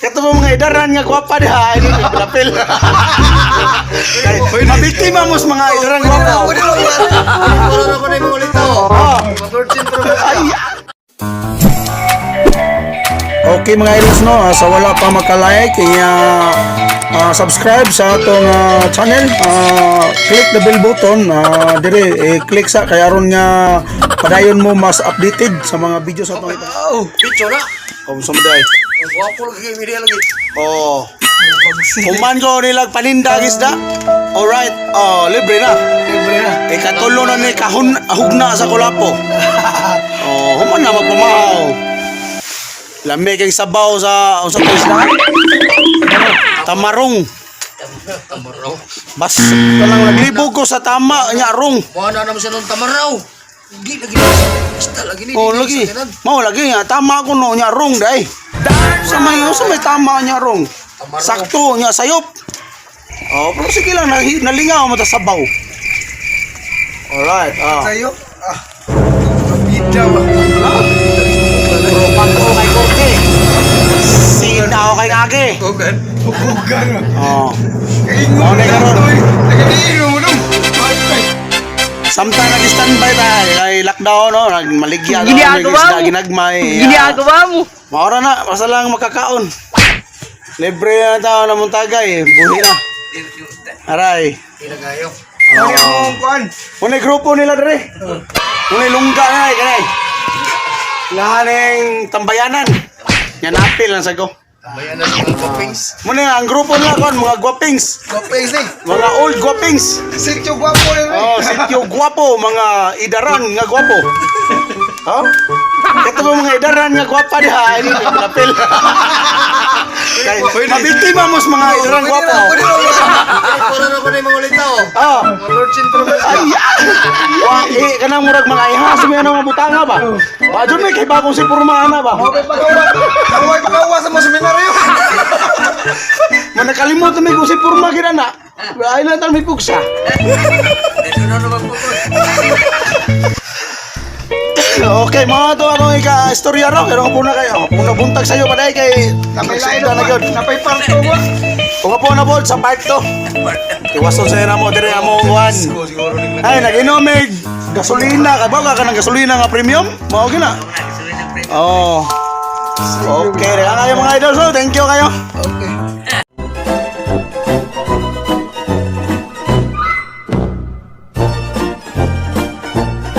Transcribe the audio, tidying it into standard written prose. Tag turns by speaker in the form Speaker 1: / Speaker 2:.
Speaker 1: Kato mo mga idaran nga gwapa diha, ay napil. Mabiktima mo sa mga idaran gwapa.
Speaker 2: Pwede lang ba? Wala na ko na yung ulit ako.
Speaker 1: Oh.
Speaker 2: Mag-virgin pero
Speaker 1: Ay. Okay mga ilos no, sa wala pa makalike, subscribe sa atong channel, click the bell button, dire i-click sa kay aron nga padayon mo mas updated sa mga videos atong ito. Oh,
Speaker 2: Picture na.
Speaker 1: oh sumday.
Speaker 2: Ang gwapo lagi kay media lagi.
Speaker 1: Oh. Human ko nilag paninda isda. Alright, oh libre na.
Speaker 2: Libre na.
Speaker 1: Ikatulo na ni kahun hugna sa kulapo. Oh, human na magpamahaw. Lami kay sabaw sa unsa to isda? Tamarong.
Speaker 2: Tamaraw.
Speaker 1: Bas kanang naglibog ko sa tama nya rong.
Speaker 2: Muna na naman siya nung tamaraw. Hindi lagi. Basta lagi ni.
Speaker 1: Oh lagi. Mao lagi nga tama ko no nya rong dai. Sa may tama nya rong.
Speaker 2: Tamarong.
Speaker 1: Sakto nya sayop. Oh, pero sige lang nalingaw mo ta sabaw. Alright, ah.
Speaker 2: Sa'yo? Ah. Bida ba?
Speaker 1: Tropa ko kay Korte. Sino na ako kay Age.
Speaker 2: Hugan. Hugan.
Speaker 1: Oh.
Speaker 2: Kaingon.
Speaker 1: Oh, na karon.
Speaker 2: Nagadiin mo nung.
Speaker 1: Samtang nag-standby tayo, kay lockdown, no? Nagmaligya ka,
Speaker 3: Ginagawa
Speaker 1: isda,
Speaker 3: mo.
Speaker 1: ginagmay.
Speaker 3: Ginagawa mo.
Speaker 1: Maura na, basta lang makakaon. Libre na tao na muntagay, buhi na. Aray.
Speaker 2: Pinagayo.
Speaker 1: Oh.
Speaker 2: Kuan.
Speaker 1: Unay grupo nila dre. Unay lungga na ay kanay. Lahaning tambayanan. Yan apil lang sago.
Speaker 2: Bayan na sa mga gwapings.
Speaker 1: Muna ang grupo nila kon mga gwapings,
Speaker 2: Gwapings eh.
Speaker 1: mga old gwapings.
Speaker 2: Sityo gwapo na rin.
Speaker 1: Oh, sityo gwapo, mga idaran nga gwapo. Oh? Ito mo mga idaran nga gwapa diha, ay napil. Kay mabiktima mo sa mga idaran gwapo.
Speaker 2: Pwede lang ba? Wala na ko na yung mga ulit ako.
Speaker 1: Oh.
Speaker 2: Mag-virgin pero
Speaker 1: Ay, wa eh kanang murag mga ihas may ano mga butanga ba? Wa jud may kay bagong si porma ana ba?
Speaker 2: Okay, pagawa. Okay, pagawa sa mga seminaryo.
Speaker 1: Man nakalimot na may kung si porma gid ana. Ay na tan may pugsa. Okay, mga to akong ika-istorya raw pero kung na kayo, kung nabuntag sa iyo paday kay
Speaker 2: Napay
Speaker 1: na gyud.
Speaker 2: Napay parto ba?
Speaker 1: Kung po na po sa part 2. Iwason sa mo dire amo one.
Speaker 2: Siguro nila.
Speaker 1: Ay nag-inomig gasolina kay baga ka ng gasolina nga premium. Mao gina. Oh. Okay, daghang kayo mga idol. So, thank you kayo.
Speaker 2: Okay.